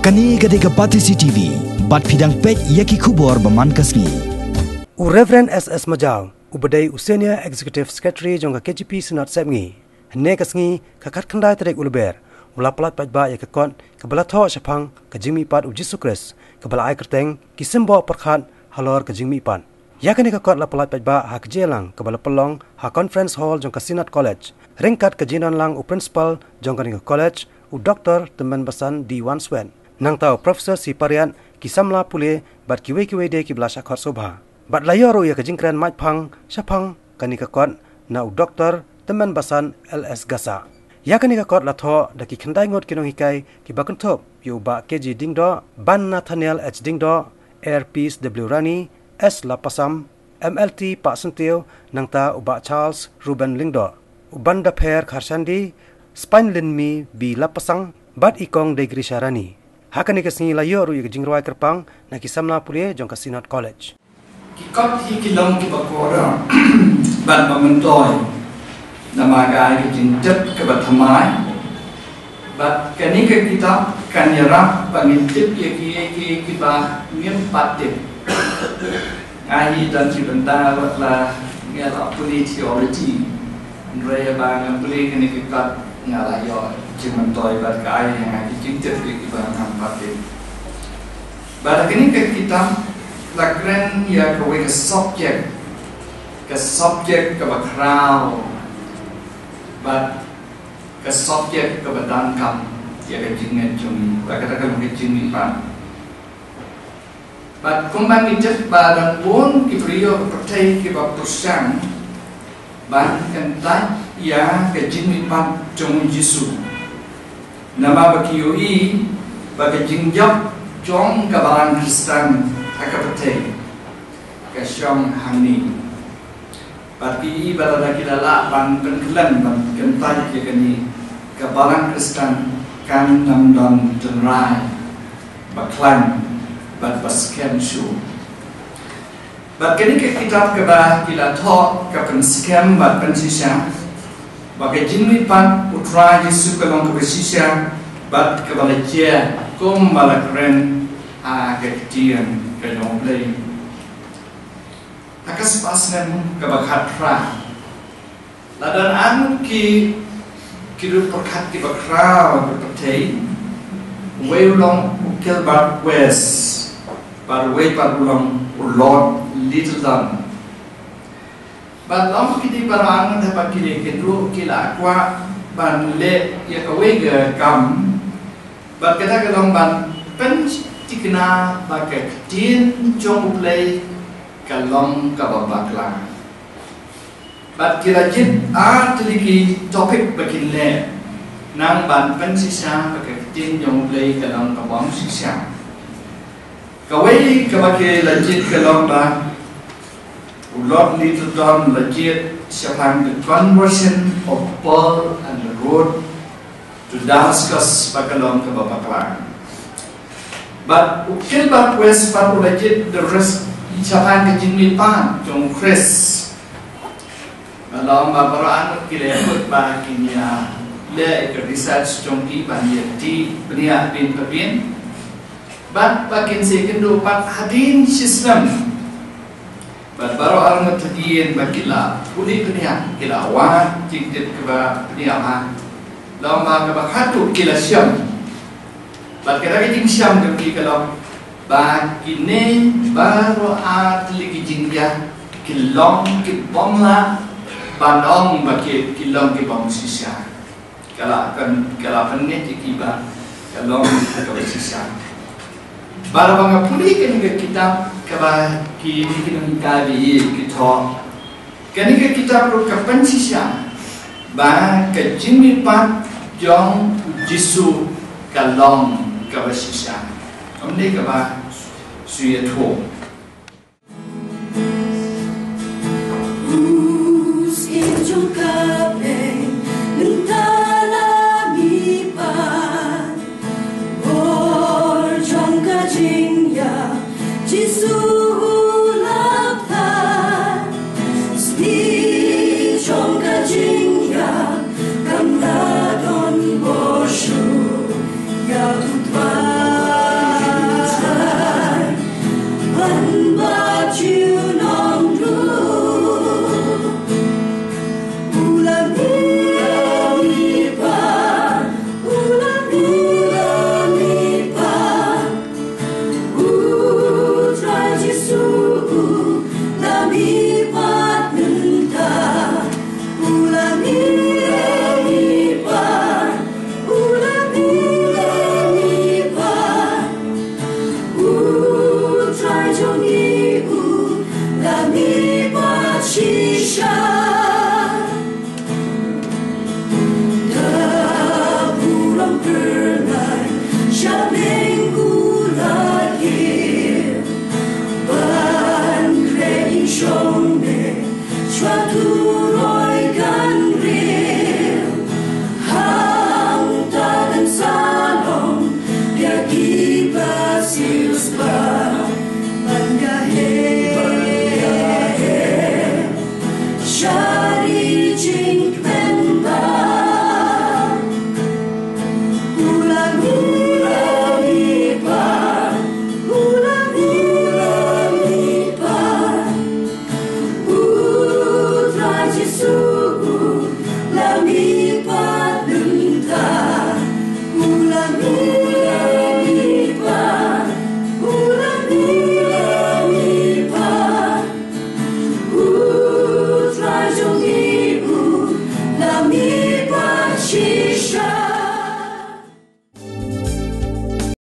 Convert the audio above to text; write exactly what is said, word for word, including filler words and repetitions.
Kane ka dei ka Batesi T V, bad phi dang peit ïa ki khubor ba man ka sngi. U Reverend S S Majaw, u ba dei u Senior Executive Secretary jong ka K J P Synod Sepngi, hynne ka sngi ka khatkhyndai tarik u Lber, u la pyllait paidbah ïa ka kot kaba la thoh shaphang ka jingmihpat u Jisu Khrist, kaba la ai kyrteng Ki Symboh Pyrkhat halor ka jingmihpat. Ïa kane ka kot la pyllait paidbah ha ka jingïalang kaba la pynlong ha Conference Hall jong ka Synod College, ryngkat ka jingdon lang u Principal jong kane ka college, u Doktor Tymmen Basan D Wanswet, nangta u Professor C Pariat, ki samla pule bad kiwei kiwei de kiba la shah khot sngewbha. Bad la ïoh ruh ïa ka jingkren mait phang shaphang kane ka kot na u Doktor Tymmen Basan L S Gasa. Ïa kane ka kot la thoh da ki khyndai ngut ki nonghikai kiba kynthup ïa u Bah K G Diengdoh, Bah Nathaniel H Diengdoh, R Peace W Rani, S Lapasam, M L T Pah Syntiew, nangta u Bah Charles Reuben Lyngdoh, u Bah Dapher Kharshandi, Spain Lynmi B Lapasang, bad i Kong Degrisha Rani. Ha kane ka sngi la ïoh ruh ïa ka jingrwai kyrpang na ki samla pule jong ka Synod College. Ki kot hi ki long kiba kordor bad ba myntoi, namar ka ai ka jingtip kaba thymmai. Bad kane ka kitab kan ïarap ba ngin tip ïa kiei kiei kiba ngim pat tip. Nga hi don ki bynta bad la nga la pule theology. Hynrei haba nga pule kane ka kot nga la ïoh jingmyntoi bad ka ai ïa nga ki jingtip ïa kiba ngam pat tip. Bad ha kane ka kitab la kren ïa kawei ka subject, ka subject kaba khraw, bad ka subject kaba donkam ïa ka jingngeit jong ngi, bad kata ka long ka jingmihpat. Bad kumba ngi tip ba don bun ki briew ha ka pyrthei kiba pyrshang ban kyntait ïa ka jingmihpat jong u Jisu. Namar ba ki ïohi ba ka jingjop jong ka balang Khristan ha ka pyrthei ka shong hangne. Bad ki i ba lada ki la lah ban pynkhlem ban kyntait ïa kane, ka balang Khristan kan ym don tynrai ba khlaiñ bad ba skhem shuh. Bad kane ka kitab kaba ki la thoh ka pynskhem bad pynshisha ba ka jingmihpat u Trai Jisu ka long kaba shisha bad kaba la jia kumba la kren ha ka ktien ka jong U Blei. Ha ka spah snem kaba khatphra, la don arngut ki, ki dur pyrkhat kiba khraw ha ka pyrthei. Uwei u long u Gilbert West, bad uwei pat u long u Lord Lyttelton. Bad long kine baroh arngut haba ki leh kynduh ki la kwah ban leh ïa kawei ka kam. Bad kata ka long ban pynthikna ba ka ktien jong U Blei ka long kaba bakla. Bad ki la jied ar tylli ki topic ba kin leh, nang ban pynshisha ba ka ktien jong U Blei ka long kaba ym shisha. Kawei kaba ki la jied ka long ba u Lord Lyttelton la jied shaphang the conversion of Paul and the road to Damascus ba ka long kaba bakla. Bad u Gilbert West pat u la jied the res-, shaphang ka jingmihpat jong u Khrist. Ba long ba baroh arngut ki la ïakut ba kin ïa leh ka research jong ki ban ïa tip bniah bynta bynta. Bad ba kin sa ïakynduh pat hadien shisnem. Bad baroh arngut hadien ba ki la pule bniah, ki la wad jingtip kaba bniah bha. Long ba kaba khatduh ki la shem. Bad kata ka jingshem jong ki ka long ba kine baroh ar tylli ki jingjia ki long ki bym lah ban ong ba ki, ki long ki bym shisha. Ka la kan, ka la pynngeit ïa ki ba ka long kaba shisha. Bad haba nga pule kane ka kitab kaba kine ki nonghikai ba ïeit ki thoh, kane ka kitab ruh ka pynshisha ba ka jingmihpat jong u Jisu ka long kaba shisha. Ym dei kaba shu ïathuh. Bor jong ka jingïap, Jisu u la phan. Sni jong ka jingïap, kam da don bor shuh ïa u Trai.